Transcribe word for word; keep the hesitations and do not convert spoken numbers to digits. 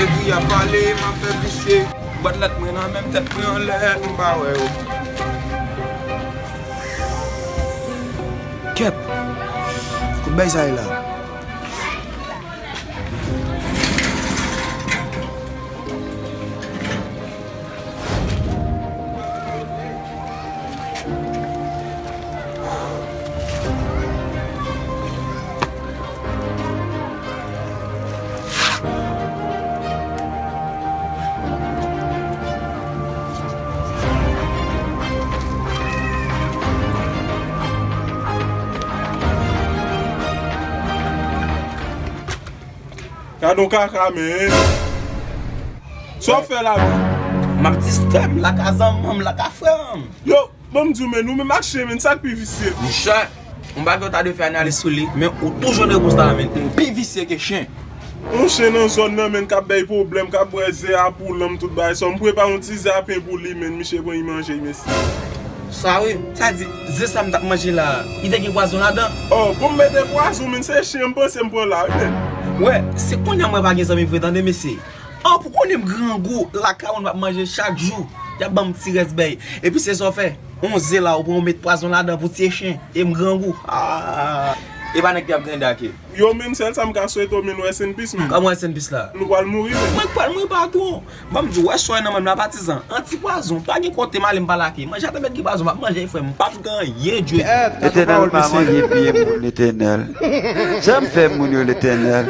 Epi y ap pale, m ap fè visye. Bwat lat mwen nan menm tèt mwen anlè, m pa wè yo. Kèt! Kout bay sa ye la. Gadon kaka, men. Sa w fè la menm? M ap distè m, laka zanmi m, laka frè m. Yo, ban m di w, men, nou menm ak chen, men, sa k pi visye? Monchè, yon bagay w ta dwe fè analiz sou li, men ou toujou jwenn repons la, men, m pi visye ke chen. Yon chen nan zòn nan, men, k ap bay pwoblèm, k ap bwè ze a pou lanm, tout bagay sa. M prepare yon ti ze a pen pou li, men, misye pran, li manje, mesye. Sa wi, sa di, ze sa m t ap manje la, li te gen pwazon ladan? Oh, pou m mete pwazon, men, se chen m panse m pran la, wi, men. Wè, se kounye a mwen pa gen zanmi vre, tande, mesye. An, pou konnen m grangou, lakay moun m ap manje chak jou. Y ap ban m ti rès bèy. Epi se sa w fè. On ze la, ou pran ou met pwazon ladan pou tiye chen. E m grangou. Ah. E pa nèg ki ap grande ake. Yo, men sèl sa m ka swete w, men rest in peace, men. Kòman rest in peace la? Nou pral mouri, men. Mwen k pral mouri patwon. Ban m di w, wè sòy nan men m la patizan. Anti pwazon, pa gen kote m ale m pa lake. Manje a te mèt gen pwazon, m ap manje frè m. M p ap gen anyen, Dye. Letènèl pa manje vye moun, Letènèl. Sa m fè moun yo, Letènèl?